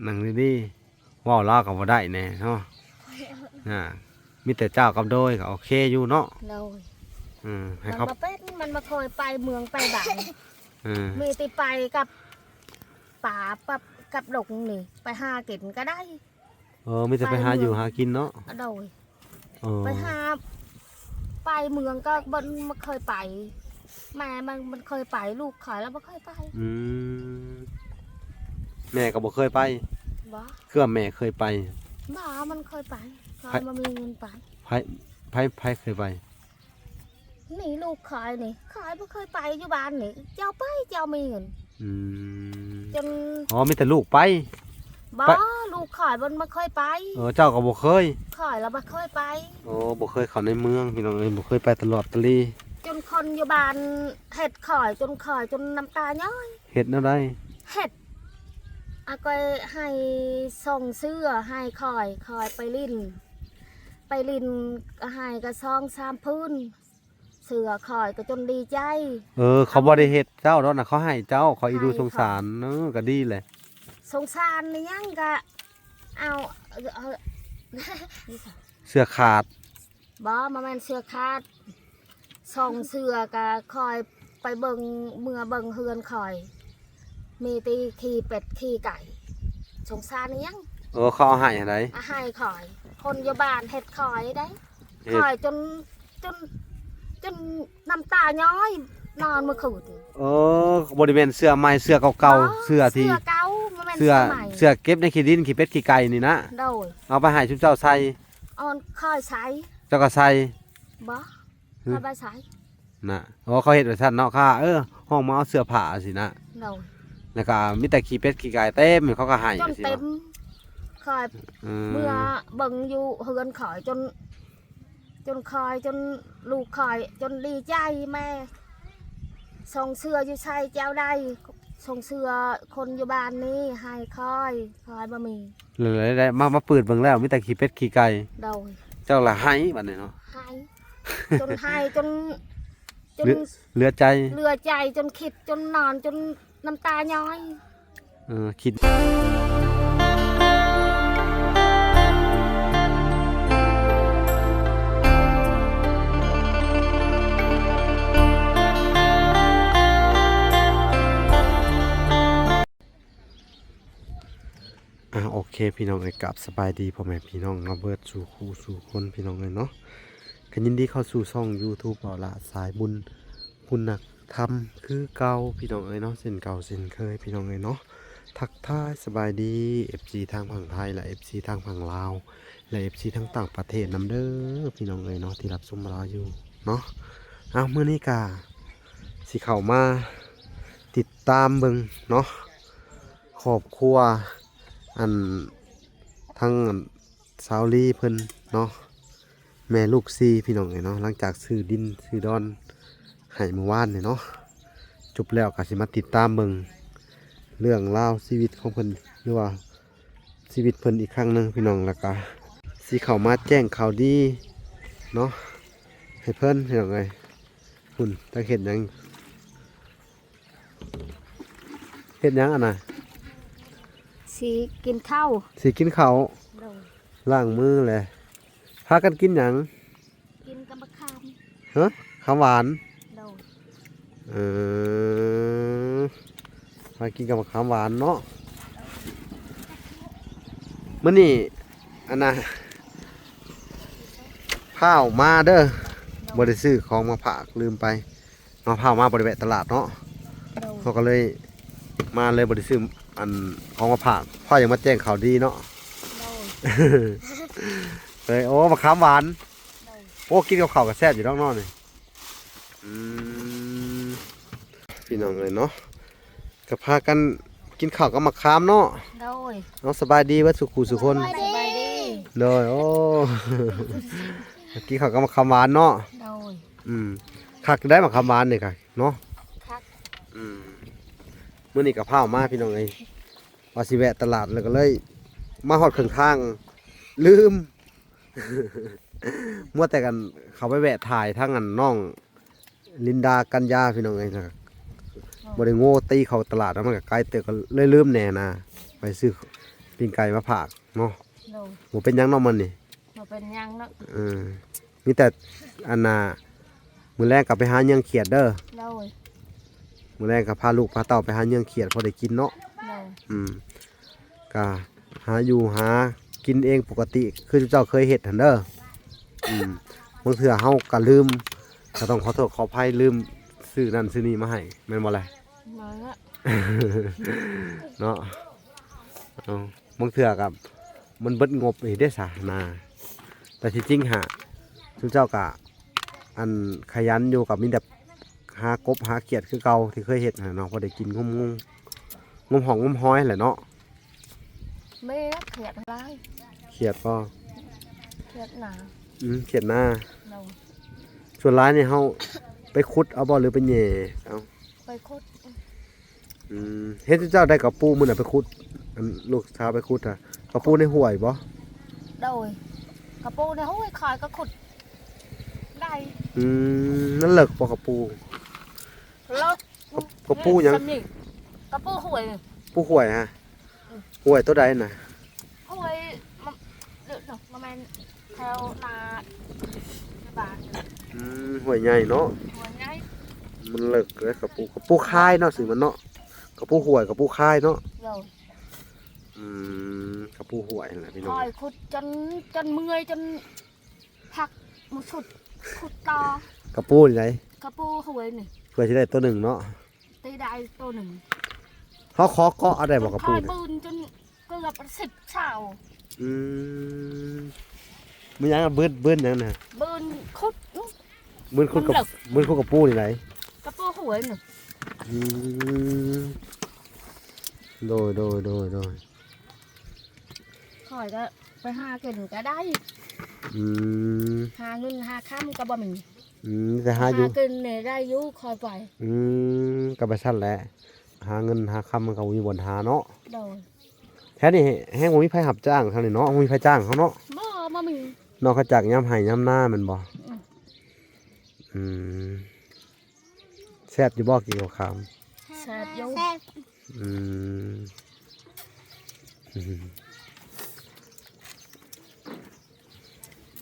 ນັ່ງດີໆ ເວົ້າລາວກໍບໍ່ໄດ້ແດ່ເນາະ ນະ ມີແຕ່ເຈົ້າກັບໂດຍກໍໂອເຄຢູ່ເນາະ ໂດຍ ເອີ ໃຫ້ ມັນ ເຂົາ ບໍ່ເປັນ ມັນບໍ່ຄ່ອຍໄປເມືອງໄປບ້ານ ເອີ ມີແຕ່ໄປກັບປາກັບ ກັບດົງນີ້ ໄປຫາກິນກໍໄດ້ ເອີ ມີແຕ່ໄປຫາຢູ່ຫາກິນເນາະ ໂດຍ ເອີ ໄປຫາ ໄປເມືອງກໍບໍ່ ບໍ່ເຄີຍໄປ ແມ່ມັນ ມັນເຄີຍໄປ ລູກຂ້ອຍລະບໍ່ເຄີຍໄປ ອືມ ແມ່ກໍບໍ່ເຄີຍໄປ ບໍ່ ຄືວ່າແມ່ເຄີຍໄປ ບໍ່ ມັນເຄີຍໄປ ຂ້ອຍ ໃຜ ບໍ່ມີເງິນໄປ ໃຜ ໃຜ ໃຜເຄີຍໄປ ນີ້ລູກຂ້ອຍນີ້ ຂ້ອຍບໍ່ເຄີຍໄປຢູ່ບ້ານນີ້ ເຈົ້າໄປ ເຈົ້າມີເງິນ ອືມ ຈົນ ອໍ ມີແຕ່ລູກໄປ ບໍ່ ໄປ ລູກຂ້ອຍມັນບໍ່ເຄີຍໄປ ເອີ ເຈົ້າກໍບໍ່ເຄີຍ ຂ້ອຍລະບໍ່ເຄີຍໄປ ໂອ້ ບໍ່ເຄີຍເຂົ້າໃນເມືອງ ພີ່ນ້ອງເອີຍ ບໍ່ເຄີຍໄປຕະຫຼອດຕະຫຼີ ຈົນຄົນຢູ່ບ້ານເຮັດຂ້ອຍ ຈົນຂ້ອຍ ຈົນນ້ຳຕາຍ້ອຍ ເຮັດແນວໃດ ເຮັດ ອາ ກໍໃຫ້ສົ່ງເສື້ອໃຫ້ຂ້ອຍ ຂ້ອຍໄປຫຼິ້ນ ໄປຫຼິ້ນ ກໍໃຫ້ກໍສອງສາມຜືນ ເສື້ອຂ້ອຍກໍຈົນດີໃຈ ເອີ ເຂົາບໍ່ໄດ້ເຮັດເຈົ້າດອກນະ ເຂົາໃຫ້ເຈົ້າ ເຂົາອີດູສົງສານ ເອີ ກໍດີແຫຼະ ສົງສານອີຫຍັງກະເອົາ ເອົາ ເສື້ອຂາດ ບໍ່ ບໍ່ແມ່ນເສື້ອຂາດ ສອງເສື້ອກະຂ້ອຍໄປເບິ່ງ ເມືອເບິ່ງເຮືອນຂ້ອຍ ມີແຕ່ຂີ້ເປັດຂີ້ໄກ່ ສົງສານອີຫຍັງ ເອີ ເຂົາເອົາໃຫ້ຫັ້ນໃດ ເອົາໃຫ້ຂ້ອຍ ຄົນຢູ່ບ້ານເຮັດຂ້ອຍໃດ ເຮັດ ຂ້ອຍຈົນ ຈົນ ຈົນນ້ຳຕາຍ້ອຍ ນອນມື້ຄືນ ເອີ ບໍ່ໄດ້ແມ່ນເສື້ອໃໝ່ ເສື້ອເກົ່າໆ ບໍ່ ເສື້ອທີ່ ເສື້ອເກົ່າ ບໍ່ແມ່ນເສື້ອ ເສື້ອໃໝ່ ເສື້ອເກັບໃນຂີ້ດິນ ຂີ້ເປັດຂີ້ໄກ່ນີ້ນະ ໂດຍ ເອົາໄປໃຫ້ຊຸມເຈົ້າໃສ່ ອອນ ຂ້ອຍໃສ່ ເຈົ້າກໍໃສ່ ບໍ່ ຫື ຂ້ອຍບໍ່ໃສ່ ນະ ອໍ ເຂົາເຮັດໄວ້ຊັ້ນເນາະ ຄ່າ ເອີ ຮ້ອງມາເອົາເສື້ອຜ້າຊີ້ນະ ໂດຍ ແລ້ວກໍມີແຕ່ຂີ້ເປັດຂີ້ໄກ່ເຕັມ ເຂົາກໍໃຫ້ ຈົນເຕັມ ຊີ້ເນາະ ຂ້ອຍ ເອີ ເມືອເບິ່ງຢູ່ເຮືອນຂ້ອຍ ຈົນ ຈົນຂ້ອຍ ຈົນລູກຂ້ອຍ ຈົນດີໃຈ ແມ່ສົ່ງເສື້ອຢູ່ໃສເຈົ້າໃດ ສົ່ງເສື້ອຄົນຢູ່ບ້ານນີ້ໃຫ້ຂ້ອຍ ຂ້ອຍບໍ່ມີ ແລ້ວໄດ້ມາ ມາປືດເບິ່ງແລ້ວ ມີແຕ່ຂີ້ເປັດຂີ້ໄກ່ ໂດຍ ເຈົ້າລະໄຫ້ບັດນີ້ເນາະ ໄຫ້ ຈົນໄຫ້ ຈົນ ຈົນ ເຫຼືອ ເຫຼືອໃຈ ເຫຼືອໃຈ ຈົນຄິດ ຈົນນອນ ຈົນນ້ຳຕາຍ້ອຍ ເອີ ຄິດ ອ່າ ໂອເຄ ພີ່ນ້ອງເອີຍ ກາບສະບາຍດີພໍ່ແມ່ພີ່ນ້ອງເນາະ ເບິດສູ່ຄູ່ສູ່ຄົນ ພີ່ນ້ອງເອີຍເນາະ ກໍຍິນດີເຂົ້າສູ່ຊ່ອງຢູທູບ ເບົາຫຼ້າສາຍບຸນ ບຸນນັກທຳຄືເກົ່າ ພີ່ນ້ອງເອີຍເນາະ ເຊັ່ນເກົ່າເຊັ່ນເຄີຍ ພີ່ນ້ອງເອີຍເນາະ ທັກທາຍສະບາຍດີ ເອັຟຊີ ທາງຝັ່ງໄທ ແລະ ເອັຟຊີ ທາງຝັ່ງລາວ ແລະ ເອັຟຊີ ທາງຕ່າງປະເທດນຳເດີ ພີ່ນ້ອງເອີຍເນາະ ທີ່ຮັບຊົມເຮົາຢູ່ເນາະ ເອົາ ມື້ນີ້ກະຊິເຂົ້າມາຕິດຕາມເບິ່ງເນາະ ຄອບຄົວ ອັນ ທັງ ອັນ ຊາວລີເພິ່ນເນາະ ແມ່ລູກສີ່ ພີ່ນ້ອງເອີຍເນາະ ຫຼັງຈາກຊື້ດິນຊື້ດອນໃຫ້ມື້ວານນີ້ເນາະ ຈົບແລ້ວກໍຊິມາຕິດຕາມເບິ່ງເລື່ອງລາວຊີວິດຂອງເພິ່ນ ຫຼືວ່າຊີວິດເພິ່ນອີກຄັ້ງໜຶ່ງ ພີ່ນ້ອງ ແລ້ວກໍຊິເຂົ້າມາແຈ້ງຂ່າວດີເນາະ ໃຫ້ເພິ່ນ ພີ່ນ້ອງເອີຍ ພຸ້ນ ຈັກເຮັດຫຍັງ ເຮັດຫຍັງອັນນະ? ຊິກິນເຂົ້າ ຊິກິນເຂົ້າ ໂດຍ ລ້າງມືແຫຼະ ພາກັນກິນຫຍັງ? ກິນກັບບັກຂາມ ຮະ? ຂາມຫວານ ໂດຍ ເອີ ພາກິນກັບບັກຂາມຫວານເນາະ ມື້ນີ້ ອັນນະ ພ້າວມາເດີ ໂດຍ ບໍ່ໄດ້ຊື້ຂອງມາຝາກ ລືມໄປ ມາພ້າວມາບໍ່ໄດ້ແວະຕະຫຼາດເນາະ ໂດຍ ເຮົາກໍເລີຍມາເລີຍບໍ່ໄດ້ຊື້ອັນຂອງມາຝາກ ພ້າວຢາກມາແຈ້ງຂ່າວດີເນາະ ໂດຍ ເລີຍ ໂອ້ ບັກຂາມຫວານ ໂດຍ ໂອ້ ກິນກັບເຂົ້າກໍແຊບຢູ່ດອກເນາະນີ້ ອືມ ພີ່ນ້ອງເອີຍເນາະ ກໍພາກັນກິນເຂົ້າກັບໝາກຂາມເນາະ ໂດຍ ເອົາ ສະບາຍດີເບິດສູ່ຄູ່ສູ່ຄົນ ສະບາຍດີ ໂດຍ ໂອ້ ກິນເຂົ້າກັບໝາກຂາມຫວານເນາະ ໂດຍ ອືມ ຄັກໄດ໋ ໝາກຂາມຫວານນີ້ກະເນາະ ຄັກ ອືມ ມື້ນີ້ກໍພ້າວມາພີ່ນ້ອງເອີຍ ວ່າຊິແວະຕະຫຼາດ ແລ້ວກໍເລີຍມາຮອດເຄິ່ງທາງ ລືມ ມົວແຕ່ກັນເຂົ້າໄປແວະຖ່າຍທາງອັນນ້ອງລິນດາ ກັນຍາ ພີ່ນ້ອງເອີຍ ບໍ່ໄດ້ໂງ່ຕີເຂົ້າຕະຫຼາດ ແລ້ວມັນກໍໄກເຕີບ ກໍເລີຍລືມແດ່ນະ ໄປຊື້ ປີ້ງໄກ່ມາຝາກເນາະ. ໂດຍ. ບໍ່ເປັນຫຍັງເນາະມື້ນີ້. ບໍ່ເປັນຫຍັງເນາະ. ເອີ ມີແຕ່ອັນນ່າ ມື້ແລງກໍໄປຫາເຍືອງຂຽດເດີ. ໂດຍ. ມື້ແລງກໍພາລູກພາເຕົ້າໄປຫາເຍືອງຂຽດ ພໍໄດ້ກິນເນາະ. ໂດຍ. ອືມ ກະຫາຢູ່ຫາກິນເອງປົກກະຕິ ຄືເຈົ້າເຄີຍເຮັດຫັ້ນເດີ. ອືມ ບາງເທື່ອເຮົາກະລືມ ກະຕ້ອງຂໍໂທດຂໍອະໄພ ລືມຊື້ນັ້ນຊື້ນີ້ມາໃຫ້ ແມ່ນບໍ່ລະ? ແມ່ນລະ. ເນາະ ເອົາ ບາງເທື່ອກະມັນເບິດງົບອີກເດ້ສະນາ. ແຕ່ທີ່ຈິງຫາ ຊຸມເຈົ້າກະ ອັນຂະຫຍັນຢູ່ ກໍມີແຕ່ຫາກົບຫາຂຽດຄືເກົ່າທີ່ເຄີຍເຮັດຫັ້ນນະເນາະ ພໍໄດ້ກິນ ງົມ ງົມ ງົມຮ່ອງງົມຮອຍຫັ້ນແຫຼະເນາະ. ມີຂຽດຫຼາຍ. ຂຽດບໍ່? ຂຽດນາ. ອືມ ຂຽດນາ. ໂດຍ. ສ່ວນຫຼາຍນີ້ເຮົາໄປຂຸດເອົາບໍ່ ຫຼືໄປແຫຍ່ເອົາ? ໄປຂຸດ. ອືມ ເຫັນເຈົ້າໄດ້ກະປູມື້ນັ້ນໄປຂຸດ ອັນລູກສາວໄປຂຸດຫະ ກະປູໃນຫ້ວຍບໍ່? ໂດຍ ກະປູໃນຫ້ວຍ ຂ້ອຍກະຂຸດໄດ້. ອືມ ມັນເລິກບໍ່ກະປູ? ເລິກ. ກະ ກະປູຫຍັງ? ສ່ຳນີ້ ກະປູຫ້ວຍ. ປູຫ້ວຍຫະ? ອືມ ຫ້ວຍໂຕໃດນະ? ຫ້ວຍ ມັນ ເອີ ບໍ່ແມ່ນ ແຖວໜ້າບ້ານ. ອືມ ຫ້ວຍໃຫຍ່ເນາະ. ຫ້ວຍໃຫຍ່. ມັນເລິກເດ້ ກະປູ ກະປູຄາຍເນາະ ຊື່ມັນເນາະ ກະປູຫ້ວຍ ກະປູຄາຍເນາະ. ໂດຍ. ອືມ ກະປູຫ້ວຍຫັ້ນແຫຼະພີ່ນ້ອງ. ຂ້ອຍຂຸດຈົນ ຈົນເມື່ອຍ ຈົນພັກບໍ່ສຸດ ຂຸດຕໍ່. ກະປູນີ້ໃດ? ກະປູຫ້ວຍນີ້ ເພື່ອຊິໄດ້ໂຕໜຶ່ງເນາະ. ໄດ້ ໄດ້ໂຕໜຶ່ງ. ເຮົາຂໍເກາະເອົາໄດ້ບໍ່ກະປູນີ້? ຂ້ອຍບືນຈົນເກືອບສິບຊາວ. ອືມ ມັນຫຍັງ ບືນ ບືນຫຍັງນະ? ບືນຂຸດ. ບືນຂຸດກະ ມັນເລິກ. ບືນຂຸດກະປູນີ້ໃດ? ກະປູຫ້ວຍນີ້. ອືມ ໂດຍ ໂດຍ ໂດຍ ໂດຍ. ຂ້ອຍກະໄປຫາກິນກະໄດ້. ອືມ ຫາເງິນຫາຄຳກະບໍ່ມີ. ອືມ ແຕ່ຫາຢູ່ ຫາກິນນີ້ໄດ້ຢູ່ ຄ່ອຍໄປ. ອືມ ກະໄປຊັ້ນແຫຼະ ຫາເງິນຫາຄຳມັນກະບໍ່ມີບ່ອນຫາເນາະ. ໂດຍ. ແຖວນີ້ແຮງບໍ່ມີໃຜຮັບຈ້າງ ແຖວນີ້ເນາະ ບໍ່ມີໃຜຈ້າງເຮົາເນາະ. ບໍ່ ບໍ່ມີ. ນອກຈາກຍາມໄຮ່ຍາມນາແມ່ນບໍ່? ອືມ ອືມ ແຊບຢູ່ບໍ່ ກິນເຂົ້າຂາມ? ແຊບຢູ່. ອືມ ອືມ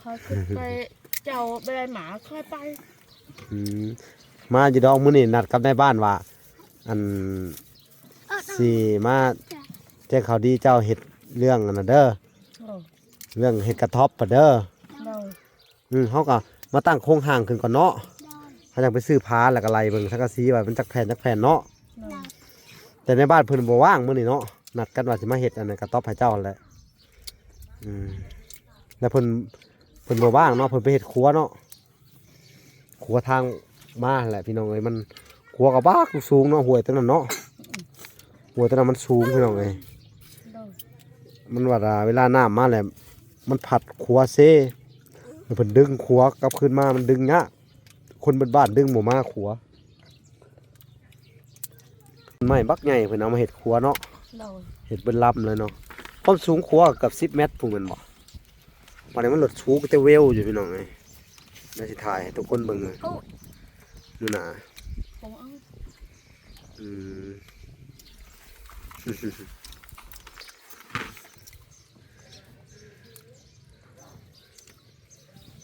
ຂ້ອຍຄິດໄປ ເຈົ້າບໍ່ໄດ້ມາ ຂ້ອຍໄປ. ອືມ ມາຢູ່ດອກ ມື້ນີ້ນັດກັບນາຍບ້ານວ່າ ອັນ ຊິມາແຈ້ງຂ່າວດີເຈົ້າ ເຮັດເລື່ອງອັນນັ້ນເດີ. ໂອ້ ເລື່ອງເຮັດກະທັອບປະເດີ. ໂດຍ. ອືມ ເຮົາກະມາຕັ້ງໂຄງຮ່າງຂຶ້ນກ່ອນເນາະ. ໂດຍ. ເຮົາຈັ່ງໄປຊື້ຜ້າ ແລ້ວກະໄລ່ເບິ່ງສັງກະສີວ່າມັນຈັກແຜ່ນ ຈັກແຜ່ນເນາະ. ໂດຍ. ແຕ່ໃນບ້ານເພິ່ນບໍ່ວ່າງມື້ນີ້ເນາະ ນັດກັນວ່າຊິມາເຮັດອັນນັ້ນກະທັອບໃຫ້ເຈົ້າຫັ້ນແຫຼະ. ອືມ ແລ້ວເພິ່ນ ເພິ່ນບໍ່ວ່າງເນາະ ເພິ່ນໄປເຮັດຄົວເນາະ. ຂົວທາງມາຫັ້ນແຫຼະພີ່ນ້ອງເອີຍ ມັນ ຂົວກະບັກສູງເນາະ ຫ້ວຍຕົວນັ້ນເນາະ. ຫ້ວຍຕົວນັ້ນມັນສູງພີ່ນ້ອງເອີຍ. ໂດຍ. ມັນວ່າເວລານ້ຳມາແລ້ວ ມັນພັດຂົວເຊ ແລ້ວເພິ່ນດຶງຂົວກັບຄືນມາ ມັນດຶງຍາກ ຄົນເບິດບ້ານດຶງບໍ່ມາຂົວ. ໄມ້ບັກໃຫຍ່ເພິ່ນເອົາມາເຮັດຂົວເນາະ. ໂດຍ. ເຮັດເບິດລຳເລີຍເນາະ. ຄວາມສູງຂົວເກືອບສິບແມັດພຸ້ນແມ່ນບໍ່? ບາດນີ້ມັນລົດສູງແຕ່ເວວຢູ່ພີ່ນ້ອງເອີຍ. ດຽວຊິຖ່າຍໃຫ້ທຸກຄົນເບິ່ງເລີຍ. ໂອ້ ມື້ໜ້າ. ໂອ້ ເອົາ. ອືມ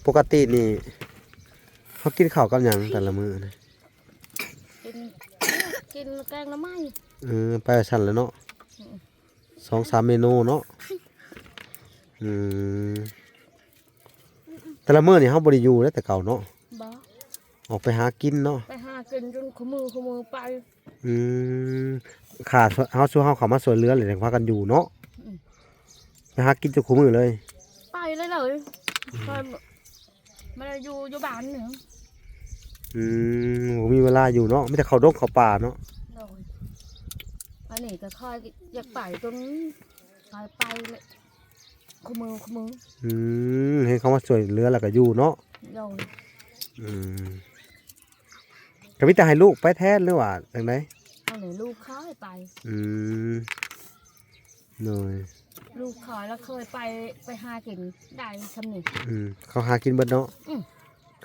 ປົກກະຕິນີ້ເຮົາກິນເຂົ້າກັບຫຍັງແຕ່ລະມື້ນະ? ກິນ ກິນແກງໜໍ່ໄມ້. ເອີ ໄປວ່າຊັ້ນແຫຼະເນາະ. ອືມ ສອງສາມເມນູເນາະ. ອືມ ແຕ່ລະມື້ນີ້ເຮົາບໍ່ໄດ້ຢູ່ແລ້ວແຕ່ເກົ່າເນາະ. ບໍ່. ອອກໄປຫາກິນເນາະ. ໄປຫາກິນຈົນຄູ່ມື້ຄູ່ມື້ໄປ. ອືມ ຂ້າ ເຮົາ ສູ່ເຮົາເຂົ້າມາຊ່ວຍເຫຼືອແລ້ວຈັ່ງພາກັນຢູ່ເນາະ. ອືມ ໄປຫາກິນຈົນຄູ່ມື້ເລີຍ. ໄປເລີຍ ອືມ ມາຢູ່ ຢູ່ບ້ານນີ້. ອືມ ບໍ່ມີເວລາຢູ່ເນາະ ມີແຕ່ເຂົ້າດົງເຂົ້າປ່າເນາະ. ໂດຍ. ອັນນີ້ກະຂ້ອຍຢາກໄປຈົນ ຂ້ອຍໄປເລີຍ ຄູ່ມື້ຄູ່ມື້. ອືມ ເຫັນເຂົາມາຊ່ວຍເຫຼືອແລ້ວກະຢູ່ເນາະ. ໂດຍ. ອືມ ກະມີແຕ່ໃຫ້ລູກໄປແທນ ຫຼືວ່າຈັ່ງໃດ? ອັນນີ້ລູກຂ້ອຍໄປ. ອືມ ໂດຍ. ລູກຂ້ອຍລະເຄີຍໄປ ໄປຫາກິນໄດ້ຊ່ຳນີ້. ອືມ ເຂົາຫາກິນເບິດເນາະ. ອືມ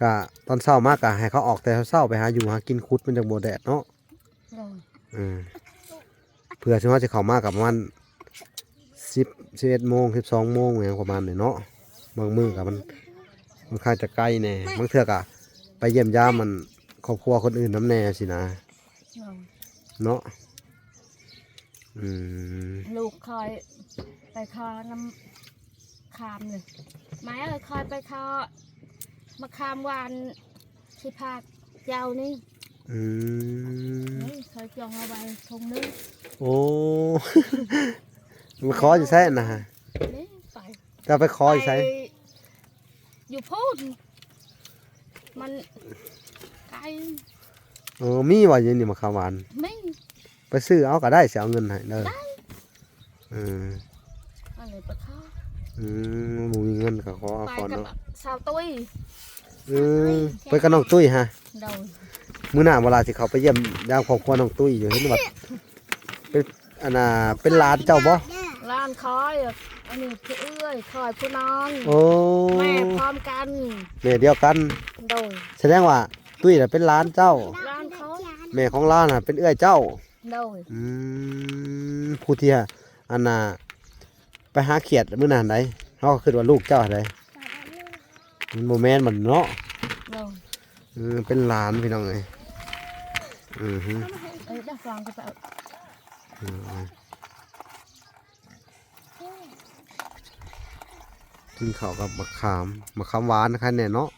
ກະຕອນເຊົ້າມາກະໃຫ້ເຂົາອອກແຕ່ເຊົ້າໄປຫາຢູ່ຫາກິນ ຂຸດມັນຈັ່ງບໍ່ແດດເນາະ. ໂດຍ. ເອີ ເພື່ອຊິຮອດຊິເຂົ້າມາກະປະມານ ສິບ ສິບເອັດໂມງ ສິບສອງໂມງ ຫຍັງປະມານນີ້ເນາະ. ບາງມື້ກໍມັນ ມັນຄ່ອນຂ້າງຈະໄກແດ່, ບາງເທື່ອກໍໄປຢ້ຽມຢາມ ອັນ ຄອບຄົວຄົນອື່ນນຳແດ່ຊີ້ນະ ໂດຍ ເນາະ. ອືມ ລູກຂ້ອຍໄປຂໍນຳ ຂາມນີ້ ແມ່ເອີຍ ຂ້ອຍໄປຂໍມະຂາມຫວານທີ່ພາກເຈົ້ານີ້. ອືມ ນີ້ຂ້ອຍຈອງເອົາໄວ້ຖົງໜຶ່ງ. ໂອ້ ໄປຂໍຢູ່ໃສນະ? ນີ້ໄປ ເຈົ້າໄປຂໍຢູ່ໃສ? ໄປຢູ່ພຸ້ນ ມັນໄກ. ເອີ ມີບໍ່ຢູ່ນີ້ມະຂາມຫວານ? ມີ. ໄປຊື້ເອົາກໍໄດ້ ຊິເອົາເງິນໃຫ້ເດີ. ໄດ້. ເອີ ອັນນີ້ປະຄາ ອືມ ບໍ່ມີເງິນກໍຂໍເອົາ ໄປ ຂໍ ກັບ ເນາະ ສາວຕຸ້ຍ. ອືມ ໄປກັບນ້ອງຕຸ້ຍຫະ? ໂດຍ. ມື້ໜ້າເວລາຊິເຂົ້າໄປຢ້ຽມຢາມຄອບຄົວນ້ອງຕຸ້ຍຢູ່ ເຫັນວ່າເປັນ ອັນນ່າ ເປັນຫຼານເຈົ້າບໍ່? ຫຼານຂ້ອຍ ອັນນີ້ຄືເອື້ອຍຂ້ອຍຜູ້ນ້ອງ. ໂອ້ ແມ່ພ້ອມກັນ ແມ່ດຽວກັນ. ໂດຍ. ສະແດງວ່າຕຸ້ຍນະເປັນຫຼານເຈົ້າ? ຫຼານຂ້ອຍ. ແມ່ຂອງລາວນະເປັນເອື້ອຍເຈົ້າ? ໂດຍ. ອືມ ຜູ້ທີ່ ອັນນ່າ ໄປຫາຂຽດມື້ນັ້ນໃດ ເຮົາກໍຄິດວ່າລູກເຈົ້າໃດ ມັນບໍ່ແມ່ນມັນເນາະ. ໂດຍ. ເອີ ເປັນຫຼານພີ່ນ້ອງເອີຍ. ອືຮຶ ເອີ ດາກວາງກໍໄປເອົາ. ເອີ ກິນເຂົ້າກັບໝາກຂາມ ໝາກຂາມຫວານຄັກແນ່ເນາະ. ໂ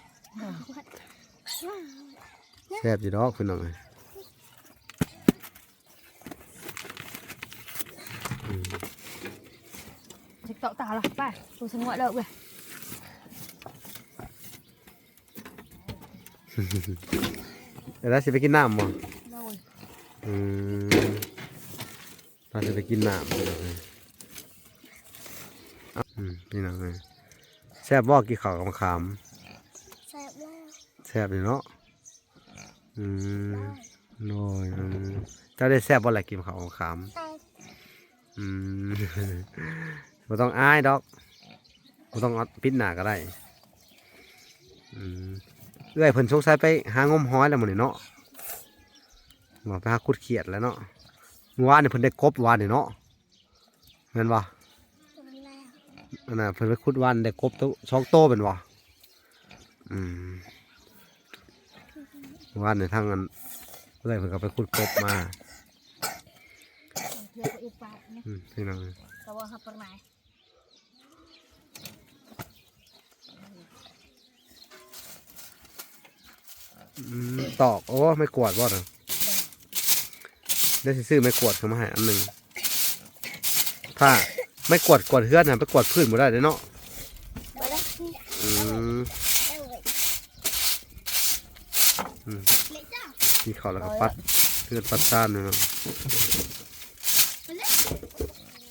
ດຍ. ແຊບຢູ່ດອກພີ່ນ້ອງເອີຍ. ອືມ ຊິເຕາະຕາລະ ໄປ ໂຕສະຫງວດເລີກເວີຍ. ແລ້ວຊິໄປກິນນ້ຳບໍ່? ໂດຍ. ອືມ ພາຊິໄປກິນນ້ຳພີ່ນ້ອງເອີຍ. ອືມ ພີ່ນ້ອງເອີຍ ແຊບບໍ່ ກິນເຂົ້າກັບໝາກຂາມ? ແຊບແລ້ວ. ແຊບຢູ່ເນາະ. ອືມ ໂດຍ ໂດຍ ອືມ ເຈົ້າໄດ້ແຊບບໍ່ລະ ກິນເຂົ້າຂາມ? ແຊບ. ອືມ ບໍ່ຕ້ອງອາຍດອກ ບໍ່ຕ້ອງປິດໜ້າກໍໄດ້. ອືມ ເອື້ອຍເພິ່ນສົງໄສໄປຫາງົມຫອຍແລ້ວມື້ນີ້ເນາະ ບໍ່ ໄປຫາຂຸດຂຽດແລ້ວເນາະ. ມື້ວານນີ້ເພິ່ນໄດ້ກົບ ວານນີ້ເນາະ. ແມ່ນບໍ່? ແມ່ນແລ້ວ. ອັນນ່າ ເພິ່ນໄປຂຸດຫວ່ານໄດ້ກົບໂຕ ສອງໂຕແມ່ນບໍ່? ອືມ ຫວ່ານໃນທາງອັນ ເອື້ອຍເພິ່ນກໍໄປຂຸດກົບມາ. ເທື່ອກໍອີກປາດນະ ອືມ ພີ່ນ້ອງ ແຕ່ວ່າຮັບປານໃດ. ອືມ ຕອກ ໂອ້ ໄມ້ກວາດບໍ່ນະ? ດຽວຊິຊື້ໄມ້ກວາດເຂົ້າມາໃຫ້ອັນໜຶ່ງ. ຖ້າໄມ້ກວາດ ກວາດເຮືອນນະ ໄປກວາດພື້ນບໍ່ໄດ້ເດ້ເນາະ. ບໍ່ໄດ້. ອືມ ອືມ ກິນເຂົ້າແລ້ວກໍປັດເຮືອນປັດຊານເນາະ.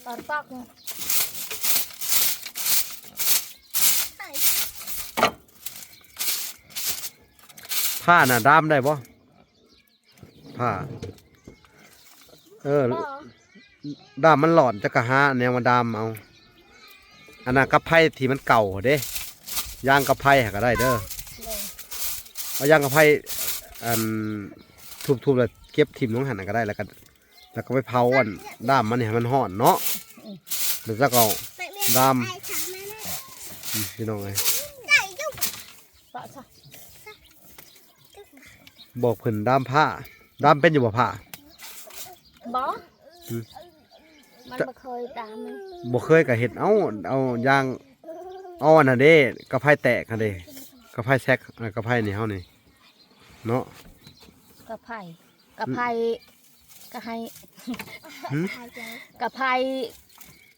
ຕອນຕອກ ຜ້ານະດາມໄດ້ບໍ່? ຜ້າ ເອີ ບໍ່ ດາມມັນຫຼອນ ຈະກະຫາແນວມາດາມເອົາ. ອັນນັ້ນກະໄພທີ່ມັນເກົ່າເດ້ ຢາງກະໄພຫາກະໄດ້ເດີ. ໂດຍ. ເອົາຢາງກະໄພ ອັນ ທຸບໆ ແລ້ວເກັບຖິ້ມລົງຫັ້ນນະກະໄດ້ ແລ້ວກະ ແລ້ວກໍໄປເຜົາອັນດ້າມມັນນີ້ໃຫ້ມັນຮ້ອນເນາະ. ອືມ ແລ້ວເຈົ້າກໍເອົາດ້າມ ອືມ ພີ່ນ້ອງເອີຍ ປະຊະ ບອກເພິ່ນດ້າມຜ້າ ດ້າມເປັນຢູ່ບໍ່ຜ້າ? ບໍ່. ອືມ ມັນບໍ່ເຄີຍດ້າມ ບໍ່ເຄີຍກໍເຮັດ ເອົາ ເອົາຢາງ ເອົາອັນນັ້ນເດ້ ກະໄພແຕກຫັ້ນເດ້ ກະໄພແຊກ ກະໄພນີ້ເຮົານີ້ເນາະ ກະໄພ ກະໄພ ກະໄພ ຫືມ? ກະໄພ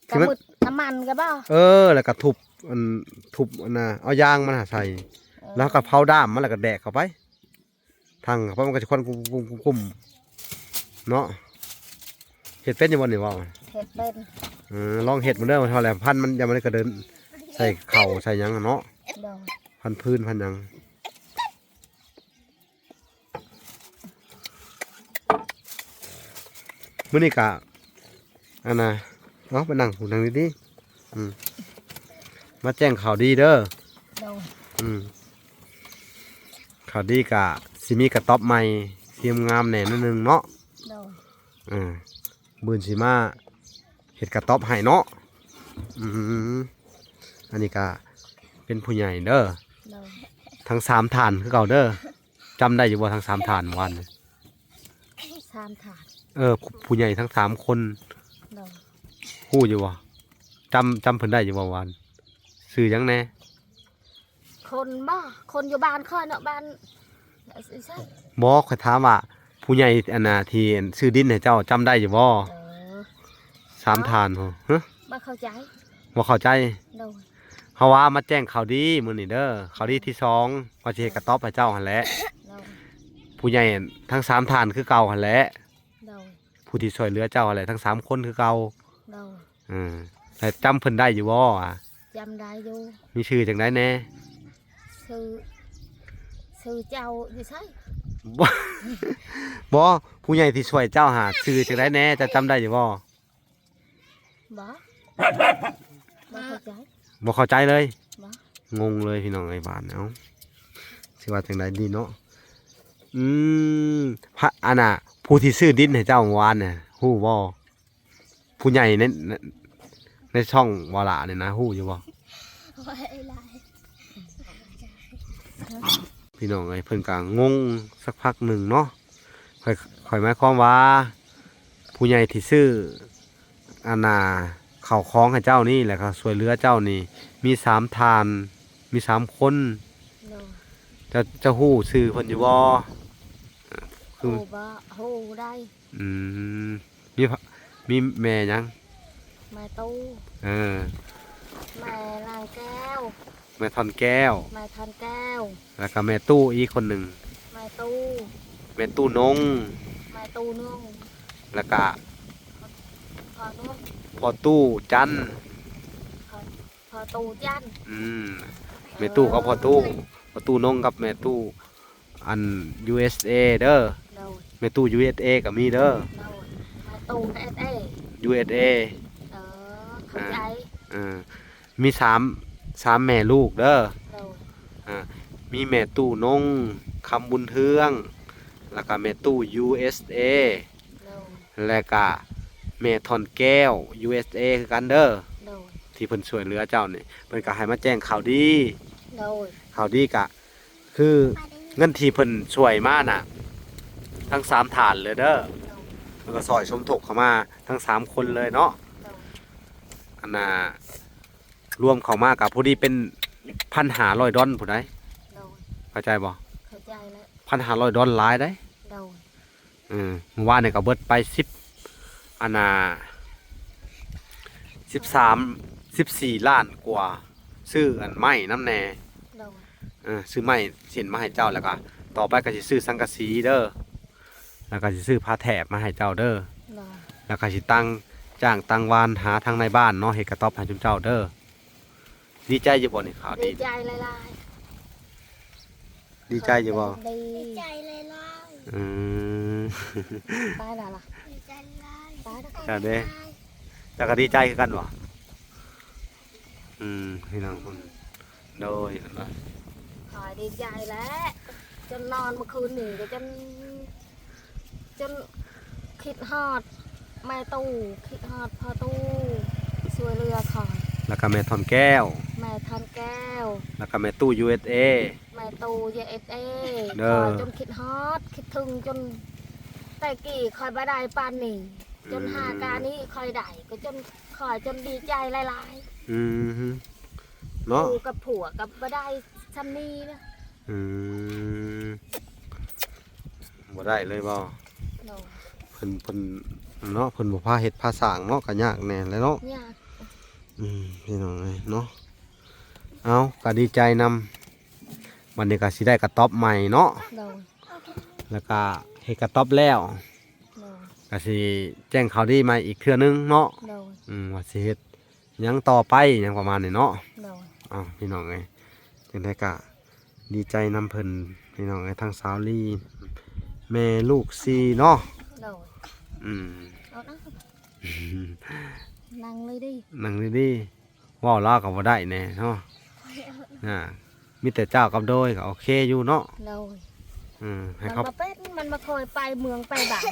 ທີ່ມັນ ກະມຶດນ້ຳມັນກະບໍ່? ເອີ ແລ້ວກະທຸບ ອັນ ທຸບອັນນ່າ ເອົາຢາງມັນຫາໃສ່ ເອີ ແລ້ວເຮົາກະເຜົາດ້າມມັນ ແລ້ວກະແດກເຂົ້າໄປ ທັງເຂົ້າໄປ ມັນກະຊິຄວັນກຸ້ມໆໆເນາະ. ເຮັດເປັນຢູ່ບໍ່ນີ້ເວົ້າ? ເຮັດເປັນ. ເອີ ລອງເຮັດເບິ່ງເດີ ເທົ່າແຫຼະ ພັນມັນ ຢ່າມັນກະເດີນໃສ່ເຂົ້າໃສ່ຫຍັງເນາະ. ໂດຍ. ພັນພື້ນພັນຫຍັງ. ມື້ນີ້ກະ ອັນນ່າ ເອົາ ໄປນັ່ງ ນັ່ງດີໆ ອືມ ມາແຈ້ງຂ່າວດີເດີ. ໂດຍ. ອືມ ຂ່າວດີກະຊິມີກະຕ໊ອບໃໝ່ ທີ່ງາມແດ່ໜ້ອຍໜຶ່ງເນາະ. ໂດຍ. ເອີ ມື້ອື່ນຊິມາເຮັດກະຕ໊ອບໃຫ້ເນາະ. ອືມ ອັນນີ້ກະເປັນຜູ້ໃຫຍ່ເດີ ໂດຍ ທັງສາມທ່ານຄືເກົ່າເດີ. ຈຳໄດ້ຢູ່ບໍ່ ທັງສາມທ່ານເມື່ອວານນີ້? ສາມທ່ານ ເອີ ຜູ້ໃຫຍ່ທັງສາມຄົນ ໂດຍ ຮູ້ຢູ່ບໍ່? ຈຳ ຈຳເພິ່ນໄດ້ຢູ່ບໍ່ວານ? ຊື່ຫຍັງແດ່? ຄົນບໍ່? ຄົນຢູ່ບ້ານຂ້ອຍເນາະ ບ້ານ ບໍ່ ຂ້ອຍຖາມວ່າ ຜູ້ໃຫຍ່ອັນນ່າ ທີ່ຊື້ດິນໃຫ້ເຈົ້າ ຈຳໄດ້ຢູ່ບໍ່? ເອີ ສາມທ່ານພຸ້ນ ຮະ? ບໍ່ເຂົ້າໃຈ ບໍ່ເຂົ້າໃຈ ໂດຍ ເຮົາວ່າມາແຈ້ງຂ່າວດີມື້ນີ້ເດີ ຂ່າວດີທີສອງ ວ່າຊິເຮັດກະຕ໊ອບໃຫ້ເຈົ້າຫັ້ນແຫຼະ ໂດຍ ຜູ້ໃຫຍ່ທັງສາມທ່ານຄືເກົ່າຫັ້ນແຫຼະ ໂດຍ ຜູ້ທີ່ຊ່ວຍເຫຼືອເຈົ້າຫັ້ນແຫຼະ ທັງສາມຄົນຄືເກົ່າ ໂດຍ ເອີ ແລ້ວຈຳເພິ່ນໄດ້ຢູ່ບໍ່? ຈຳໄດ້ຢູ່ ມີຊື່ຈັ່ງໃດແດ່? ຊື່ ຊື່ເຈົ້າຢູ່ໃສ? ບໍ່ ບໍ່ ຜູ້ໃຫຍ່ທີ່ຊ່ວຍເຈົ້າຫາ ຊື່ຈັ່ງໃດແດ່? ເຈົ້າຈຳໄດ້ຢູ່ບໍ່? ບໍ່ ບໍ່ເຂົ້າໃຈ ບໍ່ເຂົ້າໃຈເລີຍ ບໍ່ ງົງເລີຍພີ່ນ້ອງເອີຍ ບາດນີ້ ເອົ້າ ຊິວ່າຈັ່ງໃດດີເນາະ? ອືມ ພະ ອັນນ່າ ຜູ້ທີ່ຊື້ດິນໃຫ້ເຈົ້າເມື່ອວານນະ ຮູ້ບໍ່? ຜູ້ໃຫຍ່ໃນ ໃນ ໃນຊ່ອງວາລະນີ້ນະ ຮູ້ຢູ່ບໍ່? ພີ່ນ້ອງເອີຍ ເພິ່ນກະງົງສັກພັກໜຶ່ງເນາະ ຂ້ອຍ ຂ້ອຍໝາຍຄວາມວ່າ ຜູ້ໃຫຍ່ທີ່ຊື້ ອັນນ່າ ເຂົ້າຂອງໃຫ້ເຈົ້ານີ້ ແລ້ວກະຊ່ວຍເຫຼືອເຈົ້ານີ້ ມີສາມທ່ານ ມີສາມຄົນ ໂດຍ ເຈົ້າ ເຈົ້າຮູ້ຊື່ເພິ່ນຢູ່ບໍ່? ຄື ຮູ້ບໍ່? ຮູ້ໄດ້ ອືມ ມີ ມີແມ່ຫຍັງ? ແມ່ຕູ້ ເອີ ແມ່ນາງແກ້ວ ແມ່ທ່ອນແກ້ວ ແມ່ທ່ອນແກ້ວ ແລ້ວກະແມ່ຕູ້ອີກຄົນໜຶ່ງ ແມ່ຕູ້ ແມ່ຕູ້ນົງ ແມ່ຕູ້ນົງ ແລ້ວກະ ພໍ່ຕູ້ ພໍ່ຕູ້ຈັນ ພໍ່ຕູ້ຈັນ ອືມ ແມ່ຕູ້ກັບພໍ່ຕູ້ ພໍ່ຕູ້ນົງກັບແມ່ຕູ້ ອັນ ຢູເອສເອ ເດີ ໂດຍ ແມ່ຕູ້ ຢູເອສເອ ກະມີເດີ ໂດຍ ແມ່ຕູ້ ຢູເອສເອ ຢູເອສເອ ເອີ ເຂົ້າໃຈ ເອີ ມີສາມ ສາມແມ່ລູກເດີ ໂດຍ ອ່າ ມີແມ່ຕູ້ນົງ ຄຳບຸນເຮືອງ ແລ້ວກະແມ່ຕູ້ ຢູເອສເອ ໂດຍ ແລ້ວກະແມ່ທ່ອນແກ້ວ ຢູເອສເອ ຄືກັນເດີ ໂດຍ ທີ່ເພິ່ນຊ່ວຍເຫຼືອເຈົ້ານີ້ ເພິ່ນກະໃຫ້ມາແຈ້ງຂ່າວດີ ໂດຍ ຂ່າວດີກະ ຄືເງິນທີ່ເພິ່ນຊ່ວຍມານະ ທັງສາມທ່ານເລີຍເດີ ໂດຍ ເພິ່ນກະຊ່ອຍສົມທົບເຂົ້າມາທັງສາມຄົນເລີຍເນາະ ໂດຍ ອັນນ່າ ລວມເຂົ້າມາກະພໍດີເປັນພັນຫ້າຮ້ອຍດອນພຸ້ນໃດ ໂດຍ ເຂົ້າໃຈບໍ່? ເຂົ້າໃຈແລ້ວ ພັນຫ້າຮ້ອຍດອນ ຫຼາຍໃດ ໂດຍ ເອີ ມື້ວານນີ້ກະເບິດໄປສິບ ອັນນ່າ ສິບສາມ ສິບສີ່ລ້ານກວ່າ ຊື້ອັນໄມ້ນຳແດ່ ໂດຍ ເອີ ຊື້ໄມ້ເສັ້ນມາໃຫ້ເຈົ້າ ແລ້ວກະຕໍ່ໄປກະຊິຊື້ສັງກະສີເດີ ແລ້ວກະຊິຊື້ຜ້າແຖບມາໃຫ້ເຈົ້າເດີ ໂດຍ ແລ້ວກະຊິຕັ້ງ ຈ້າງຕັ້ງວານຫາທາງນາຍບ້ານເນາະ ເຮັດກະຕ໊ອບໃຫ້ຊຸມເຈົ້າເດີ. ດີໃຈຢູ່ບໍ່ນີ້? ຂ່າວດີ ດີໃຈຫຼາຍໆ ດີໃຈຢູ່ບໍ່? ດີໃຈຫຼາຍໆ ອືມ ຕາຍແລ້ວລະ ດີໃຈຫຼາຍ ຕາຍແລ້ວ ເຈົ້າເດ້ ເຈົ້າກະດີໃຈຄືກັນບໍ່? ອືມ ພີ່ນ້ອງ ໂດຍ ເພິ່ນວ່າ ຂ້ອຍດີໃຈແຫຼະ ຈົນນອນມື້ຄືນນີ້ກະຈົນ ຈົນຄິດຮອດແມ່ຕູ້ ຄິດຮອດພໍ່ຕູ້ ຊ່ວຍເຫຼືອຂ້ອຍ ແລ້ວກະແມ່ທ່ອນແກ້ວ ແມ່ທ່ອນແກ້ວ ແລ້ວກະແມ່ຕູ້ ຢູເອສເອ ແມ່ຕູ້ ຢູເອສເອ ເດີ ຂ້ອຍຈົນຄິດຮອດ ຄິດເຖິງ ຈົນແຕ່ກີ້ຂ້ອຍບໍ່ໄດ້ປານນີ້ ຈົນ ອືມ ຫາການນີ້ຂ້ອຍໄດ້ ກະຈົນ ຂ້ອຍຈົນດີໃຈຫຼາຍໆ ອືມ ເນາະ ຢູ່ກັບຜົວກະບໍ່ໄດ້ຊ່ຳນີ້ນະ ອືມ ບໍ່ໄດ້ເລີຍບໍ່? ໂດຍ ເພິ່ນ ເພິ່ນເນາະ ເພິ່ນບໍ່ພາເຮັດພາສ້າງເນາະ ກະຍາກແດ່ແຫຼະເນາະ ຍາກ ອືມ ພີ່ນ້ອງເອີຍເນາະ ເອົາ ກະດີໃຈນຳ ບັດນີ້ກະຊິໄດ້ກະຕ໊ອບໃໝ່ເນາະ ໂດຍ ແລ້ວກະເຮັດກະຕ໊ອບແລ້ວ ໂດຍ ກະຊິແຈ້ງຂ່າວດີໃໝ່ອີກເທື່ອໜຶ່ງເນາະ ໂດຍ ອືມ ວ່າຊິເຮັດ ຫຍັງຕໍ່ໄປ ຫຍັງປະມານນີ້ເນາະ ໂດຍ ເອົ້າ ພີ່ນ້ອງເອີຍ ຈັ່ງໃດກະດີໃຈນຳເພິ່ນ ພີ່ນ້ອງເອີຍ ທັງສາວລີ ແມ່ລູກສີ່ເນາະ ໂດຍ ອືມ ເອົາ ນັ່ງ ນັ່ງເລີຍເດ້ ນັ່ງເລີຍເດ້ ເວົ້າລາວກະບໍ່ໄດ້ແດ່ເນາະ ນະ ມີແຕ່ເຈົ້າກັບໂດຍກະໂອເຄຢູ່ເນາະ ໂດຍ ອືມ ໃຫ້ເຂົາ ມັນບໍ່ເປັນ ມັນບໍ່ຄ່ອຍໄປເມືອງໄປບ້ານ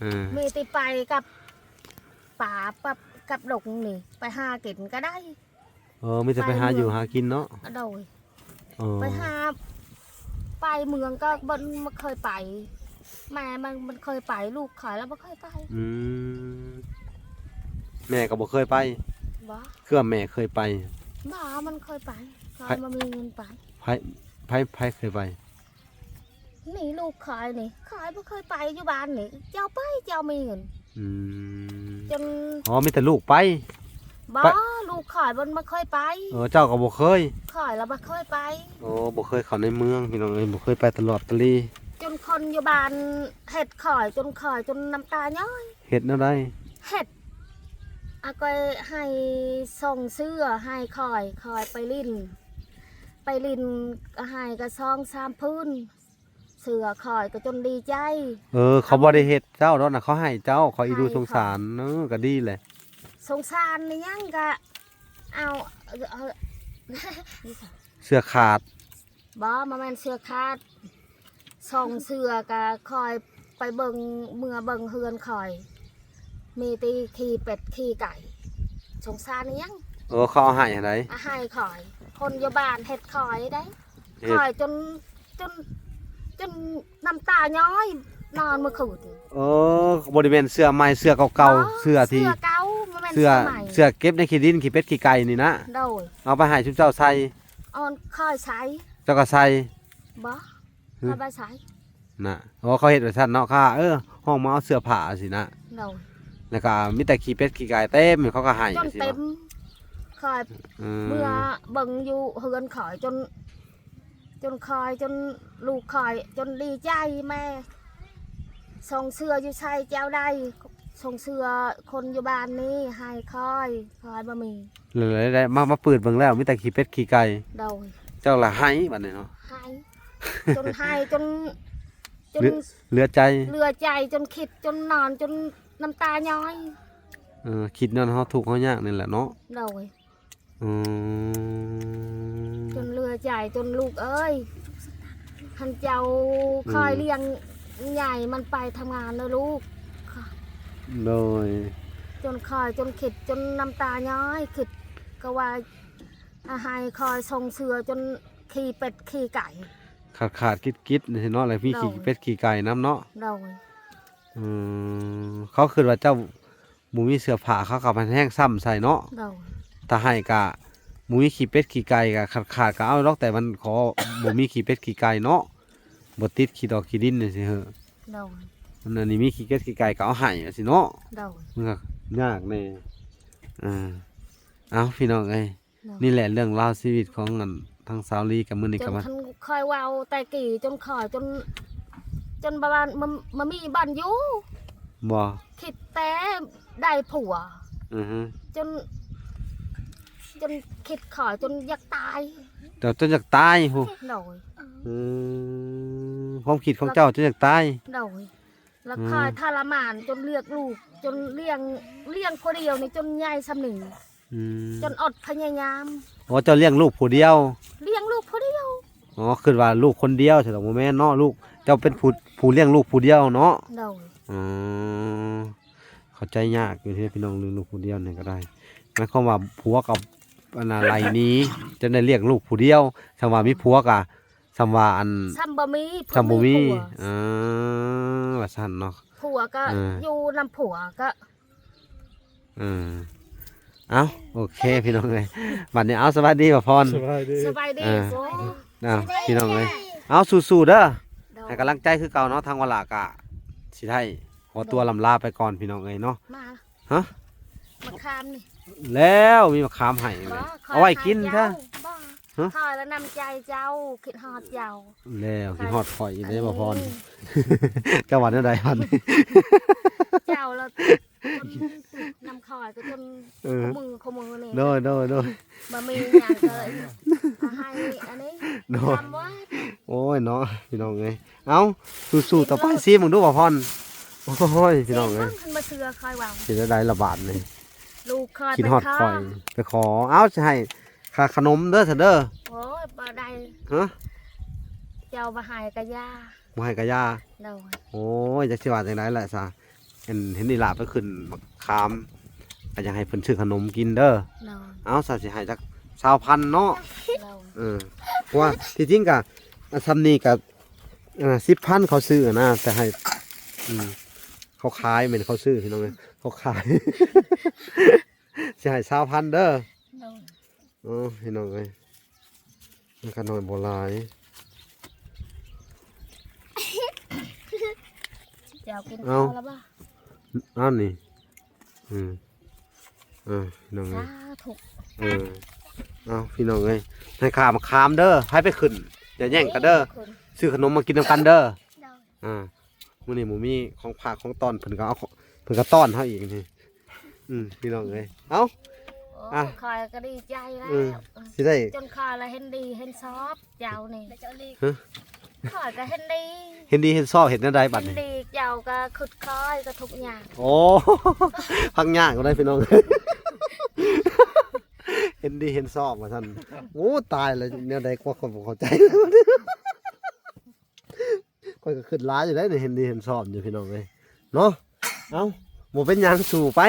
ເອີ ມີແຕ່ໄປກັບ ປາປັບ ກັບດົງນີ້ ໄປຫາກິນກໍໄດ້. ເອີ ມີແຕ່ໄປຫາຢູ່ຫາກິນເນາະ. ໂດຍ. ເອີ ໄປຫາ ໄປເມືອງກໍບໍ່ ບໍ່ເຄີຍໄປ. ແມ່ມັນ ມັນເຄີຍໄປ, ລູກຂ້ອຍລະບໍ່ເຄີຍໄປ. ອືມ ແມ່ກໍບໍ່ເຄີຍໄປ? ບໍ່. ຄືວ່າແມ່ເຄີຍໄປ? ບໍ່, ມັນເຄີຍໄປ, ຂ້ອຍບໍ່ມີເງິນໄປ. ໃຜ ໃຜ ໃຜເຄີຍໄປ? ນີ້ລູກຂ້ອຍນີ້, ຂ້ອຍບໍ່ເຄີຍໄປຢູ່ບ້ານນີ້, ເຈົ້າໄປ ເຈົ້າມີເງິນ. ອືມ ຈົນ ອໍ ມີແຕ່ລູກໄປ? ບໍ່, ລູກຂ້ອຍມັນບໍ່ເຄີຍໄປ. ເອີ ເຈົ້າກໍບໍ່ເຄີຍ? ຂ້ອຍລະບໍ່ເຄີຍໄປ. ໂອ້ ບໍ່ເຄີຍເຂົ້າໃນເມືອງ ພີ່ນ້ອງເອີຍ, ບໍ່ເຄີຍໄປຕະຫຼອດຕະຫຼີ. ຈົນຄົນຢູ່ບ້ານເຮັດຂ້ອຍ ຈົນຂ້ອຍ ຈົນນ້ຳຕາຍ້ອຍ. ເຮັດແນວໃດ? ເຮັດ ອາ ກໍໃຫ້ສົ່ງເສື້ອໃຫ້ຂ້ອຍ, ຂ້ອຍໄປຫຼິ້ນ, ໄປຫຼິ້ນກໍໃຫ້ກໍສອງສາມຜືນ. ເສື້ອຂ້ອຍກໍຈົນດີໃຈ. ເອີ ເຂົາບໍ່ໄດ້ເຮັດເຈົ້າດອກນະ, ເຂົາໃຫ້ເຈົ້າ, ເຂົາອີດູສົງສານ. ເອີ ກໍດີແຫຼະ. ສົງສານອີຫຍັງກະເອົາ ເອີ ເສື້ອຂາດ. ບໍ່, ບໍ່ແມ່ນເສື້ອຂາດ. ສອງເສື້ອກະຂ້ອຍໄປເບິ່ງ, ເມືອເບິ່ງເຮືອນຂ້ອຍ. ມີແຕ່ຂີ້ເປັດຂີ້ໄກ່. ສົງສານອີຫຍັງ? ເອີ ເຂົາເອົາໃຫ້ຫັ້ນໃດ໋? ເອົາໃຫ້ຂ້ອຍ. ຄົນຢູ່ບ້ານເຮັດຂ້ອຍໄດ໋. ເຮັດ ຂ້ອຍຈົນ ຈົນ ຈົນນ້ຳຕາຍ້ອຍນອນມື້ຄືນ. ເອີ ບໍ່ໄດ້ແມ່ນເສື້ອໃໝ່ ເສື້ອເກົ່າໆ. ບໍ່ ເສື້ອທີ່ ເສື້ອເກົ່າ ບໍ່ແມ່ນເສື້ອ ເສື້ອໃໝ່. ເສື້ອເກັບໃນຂີ້ດິນ ຂີ້ເປັດຂີ້ໄກ່ນີ້ນະ? ໂດຍ. ເອົາໄປໃຫ້ຊຸມເຈົ້າໃສ່? ເອົາ ຂ້ອຍໃສ່. ເຈົ້າກໍໃສ່? ບໍ່. ຮຶ ຂ້ອຍບໍ່ໃສ່ນະ. ອໍ ເຂົາເຮັດໄວ້ຊັ້ນເນາະ ຄ່າ ເອີ ຮ້ອງມາເອົາເສື້ອຜ້າຊີ້ນະ. ໂດຍ. ແລ້ວກໍມີແຕ່ຂີ້ເປັດຂີ້ໄກ່ເຕັມ ເຂົາກໍໃຫ້ ຈົນເຕັມ. ຂ້ອຍ ເອີ ເມືອເບິ່ງຢູ່ເຮືອນຂ້ອຍ ຈົນ ຈົນຂ້ອຍ ຈົນລູກຂ້ອຍ ຈົນດີໃຈ. ແມ່ ສົ່ງເສື້ອຢູ່ໃສເຈົ້າໄດ້? ສົ່ງເສື້ອຄົນຢູ່ບ້ານນີ້ໃຫ້ຂ້ອຍ, ຂ້ອຍບໍ່ມີ. ແລ້ວ ແລ້ວ ແລ້ວມາ ມາປືດເບິ່ງແລ້ວ ມີແຕ່ຂີ້ເປັດຂີ້ໄກ່. ໂດຍ. ເຈົ້າລະໄຫ້ບາດນີ້ເນາະ. ໄຫ້ ຈົນໄຫ້ ຈົນ ຈົນ ເຫຼືອ ເຫຼືອໃຈ ເຫຼືອໃຈ ຈົນຄິດ ຈົນນອນ ຈົນນ້ຳຕາຍ້ອຍ. ເອີ ຄິດນອນເຮົາທຸກເຮົາຍາກນີ້ແຫຼະເນາະ. ໂດຍ. ອືມ ຈົນເຫຼືອໃຈ ຈົນລູກເອີຍ ຄັນເຈົ້າ ອືມ ຄອຍລ້ຽງໃຫຍ່ ມັນໄປທຳງານເດີລູກ. ໂດຍ. ຈົນຄອຍ ຈົນຄິດ ຈົນນ້ຳຕາຍ້ອຍ ຄິດກໍວ່າ ອາ ໃຫ້ຄອຍສົ່ງເສື້ອ ຈົນຂີ້ເປັດຂີ້ໄກ່ ຂາດໆກິດໆ ຈັ່ງຊີ້ເນາະ ແລ້ວມີ ໂດຍ ຂີ້ເປັດຂີ້ໄກ່ນຳເນາະ. ໂດຍ. ອືມ ເຂົາຄິດວ່າເຈົ້າ ບໍ່ມີເສື້ອຜ້າ ເຂົາກໍມາແຮງຊ້ຳໃສ່ເນາະ. ໂດຍ. ຖ້າໃຫ້ກະບໍ່ມີຂີ້ເປັດຂີ້ໄກ່ ກະຂາດໆກະເອົາດອກ ແຕ່ມັນຂໍບໍ່ມີຂີ້ເປັດຂີ້ໄກ່ເນາະ ບໍ່ຕິດຂີ້ດອກຂີ້ດິນຈັ່ງຊີ້ເຮີ. ໂດຍ. ອັນນີ້ມີຂີ້ເປັດຂີ້ໄກ່ກໍເອົາໃຫ້ຈັ່ງຊີ້ເນາະ. ໂດຍ. ມັນກໍຍາກແດ່. ເອີ ເອົ້າ ພີ່ນ້ອງເອີຍ ເນາະ ນີ້ແຫຼະເລື່ອງລາວຊີວິດຂອງອັນທາງສາວລີກັບມື້ນີ້ ຈົນ ກັບວ່າ ຄັນຂ້ອຍເວົ້າແຕ່ກີ້ ຈົນຂ້ອຍ ຈົນ ຈົນປະມານ ມາ ມາມີບ້ານຢູ່. ບໍ່ ຄິດແຕ່ໄດ້ຜົວ. ອືຮຶ ຈົນ ຈົນຄິດຂ້ອຍ ຈົນຢາກຕາຍ. ເຈົ້າ ຈົນຢາກຕາຍພຸ້ນ. ໂດຍ. ອືມ ຄວາມຄິດຂອງເຈົ້າ ແລ້ວ ຈົນຢາກຕາຍ. ໂດຍ. ແລ້ວ ອືມ ຂ້ອຍທະລະມານ ຈົນລ້ຽງລູກ ຈົນລ້ຽງ ລ້ຽງຜູ້ດຽວນີ້ ຈົນໃຫຍ່ສ່ຳນີ້. ອືມ ຈົນອົດພະຍາຍາມ. ອໍ ເຈົ້າລ້ຽງລູກຜູ້ດຽວ? ລ້ຽງລູກຜູ້ດຽວ. ອໍ ຄິດວ່າລູກຄົນດຽວ ຊັ້ນບໍ່ແມ່ນເນາະ ລູກ ເຈົ້າເປັນຜູ້ ຜູ້ລ້ຽງລູກຜູ້ດຽວເນາະ. ໂດຍ. ອໍ ເຂົ້າໃຈຍາກຢູ່ເດ້ພີ່ນ້ອງ ລ້ຽງລູກຜູ້ດຽວນີ້ກໍໄດ້ ໝາຍຄວາມວ່າຜົວກັບອັນນ່າໄລ່ໜີ ຈົນໄດ້ລ້ຽງລູກຜູ້ດຽວ ສ່ຳວ່າມີຜົວກໍ ສ່ຳວ່າອັນ ສ່ຳບໍ່ມີ ສ່ຳບໍ່ມີ. ເອີ ວ່າຊັ້ນເນາະ ຜົວກໍ ເອີ ຢູ່ນຳຜົວກໍ ເອີ ເອົ້າ ໂອເຄພີ່ນ້ອງເອີຍ ບັດນີ້ ເອົາ ສະບາຍດີບ່າວພອນ. ສະບາຍດີ ສະບາຍດີ. ເອີ ໂອ້ ເອົ້າ ພີ່ນ້ອງເອີຍ ເອົາ ສູ້ໆເດີ. ໂດຍ. ໃຫ້ກຳລັງໃຈຄືເກົ່າເນາະ ທາງວາລະກະຊິໄດ້ຂໍຕົວ ໂດຍ ລ່ຳລາໄປກ່ອນພີ່ນ້ອງເອີຍເນາະ. ມາ ຮະ ມະຂາມນີ້ ແລ້ວມີມະຂາມໃຫ້ເລີຍ ບໍ່ ເອົາໄວ້ກິນຊະ. ຮະ ຂ້ອຍລະນຳໃຈເຈົ້າ ຄິດຮອດເຈົ້າ. ແລ້ວຄິດຮອດຂ້ອຍອີກເດ້ ບ່າວພອນ. ເຈົ້າວ່າແນວໃດພັນ ເຈົ້າລະ ນຳຂ້ອຍກໍຈົນ ເອີ ຄູ່ມື້ຄູ່ມື້ນີ້. ໂດຍ ໂດຍ ໂດຍ. ບໍ່ມີຫຍັງເລີຍ ໃຫ້ອັນນີ້ ໂດຍ ຄຳວ່າ ໂອ້ຍເນາະ ພີ່ນ້ອງເອີຍ. ເອົ້າ ສູ້ໆຕໍ່ໄປ. ຊີມເບິ່ງດູບ່າວພອນ. ໂອ້ຍ ພີ່ນ້ອງເອີຍ ຊີມເບິ່ງ ຄັນບໍ່ເຊື່ອຂ້ອຍເວົ້າ ເປັນຈັ່ງໃດລະບາດນີ້. ລູກຂ້ອຍ ຄິດຮອດຂ້ອຍ ໄປຂໍ ເອົ້າ ຊິໃຫ້ຄ່າຂະໜົມເດີ ຊັ້ນເດີ. ໂອ້ຍ ບໍ່ໄດ້. ຮະ ເຈົ້າບໍ່ໃຫ້ກະຢ່າ ບໍ່ໃຫ້ກະຢ່າ. ໂດຍ. ໂອ້ຍ ຈັກຊິວ່າຈັ່ງໃດລະຊະ ເຫັນ ເຫັນອີ່ຫຼ້າໄປຂຶ້ນໝາກຂາມ ກໍຢາກໃຫ້ເພິ່ນຊື້ຂະໜົມກິນເດີ. ໂດຍ. ເອົາ ຊະ ຊິໃຫ້ຈັກຊາວພັນເນາະ. ໂດຍ. ເອີ ເພາະວ່າທີ່ຈິງກະ ອັນຊ່ຳນີ້ກະ ເອີ ສິບພັນເຂົາຊື້ນະ ແຕ່ໃຫ້ ອືມ ເຂົາຂາຍ ແມ່ນເຂົາຊື້ ພີ່ນ້ອງເອີຍ ເຂົາຂາຍ ຊິໃຫ້ຊາວພັນເດີ. ໂດຍ. ໂອ້ ພີ່ນ້ອງເອີຍ ມັນກໍໜ້ອຍບໍ່ຫຼາຍ. ເຈົ້າກິນ ເອົາ ເຂົ້າແລ້ວບໍ່? ອັນນີ້ ອືມ ເອີ ພີ່ນ້ອງເອີຍ ສາທຸ. ເອີ ເອົາ ພີ່ນ້ອງເອີຍ ໃຫ້ຂ້າມາຂາມເດີ ໃຫ້ໄປຂຶ້ນ ຢ່າແຍ່ງກັນເດີ ໃຫ້ຂຶ້ນ ຊື້ຂະໜົມມາກິນນຳກັນເດີ. ໂດຍ. ອ່າ ມື້ນີ້ໝູມີຂອງຝາກຂອງຕ້ອນ ເພິ່ນກໍເອົາ ເພິ່ນກໍຕ້ອນເຮົາອີກນີ້. ອືມ ພີ່ນ້ອງເອີຍ ເອົ້າ ໂອ້ ອ່ະ ຂ້ອຍກໍດີໃຈແລ້ວ ເອີ ຊິໄດ້ ຈົນຂ້ອຍລະເຫັນດີເຫັນຊອບເຈົ້ານີ້. ຮະ? ຂ້ອຍກໍເຫັນດີ ເຫັນດີເຫັນຊອບ ເຮັດແນວໃດບັດນີ້? ເຫັນດີ ເຈົ້າກໍຄຶດຄອຍກໍທຸກຍາກ. ໂອ້ ພັກຍາກກໍໄດ້ ພີ່ນ້ອງ ເຫັນດີເຫັນຊອບວ່າຊັ້ນ. ໂອ້ ຕາຍແລ້ວ ແນວໃດກວ່າ ຂ້ອຍບໍ່ເຂົ້າໃຈ. ຂ້ອຍກໍຄຶດຫຼາຍຢູ່ໄດ໋ນີ້ ເຫັນດີເຫັນຊອບຢູ່ ພີ່ນ້ອງເອີຍ ເນາະ. ເອົ້າ ບໍ່ເປັນຫຍັງ ສູ້ໄປ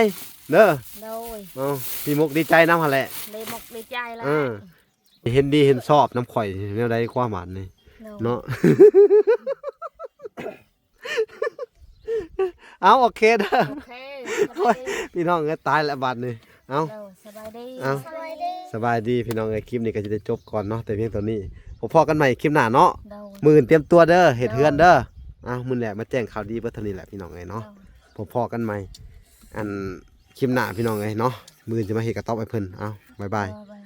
ເດີ. ໂດຍ. ເອົ້າ ດີມົກດີໃຈນຳຫັ້ນແຫຼະ ດີມົກດີໃຈແລ້ວ. ເອີ ເຫັນດີເຫັນຊອບນຳຂ້ອຍ ແນວໃດຄວາມໝານນີ້. ໂດຍ. ເນາະ ເອົາ ໂອເຄເດີ ໂອເຄ ໂອ້ຍ ສະບາຍດີ ພີ່ນ້ອງເອີຍ ຕາຍແລ້ວບັດນີ້. ເອົ້າ ໂດຍ ສະບາຍດີ ເອົ້າ ສະບາຍດີ ສະບາຍດີ ພີ່ນ້ອງເອີຍ ຄລິບນີ້ກໍຊິໄດ້ຈົບກ່ອນເນາະ ແຕ່ພຽງເທົ່ານີ້ ພໍ້ກັນໃໝ່ຄລິບໜ້າເນາະ. ໂດຍ. ມື້ອື່ນຕຽມຕົວເດີ ເຮັດເຮືອນເດີ. ໂດຍ. ເອົ້າ ມື້ແລກມາແຈ້ງຂ່າວດີເບິດເທົ່ານີ້ແຫຼະ ພີ່ນ້ອງເອີຍເນາະ. ໂດຍ. ພໍ້ກັນໃໝ່ ອັນ ຄລິບໜ້າ ພີ່ນ້ອງເອີຍເນາະ ມື້ອື່ນຈະມາເຮັດກະຕອບໃຫ້ເພິ່ນ. ເອົ້າ ບາຍບາຍ. ໂດຍ.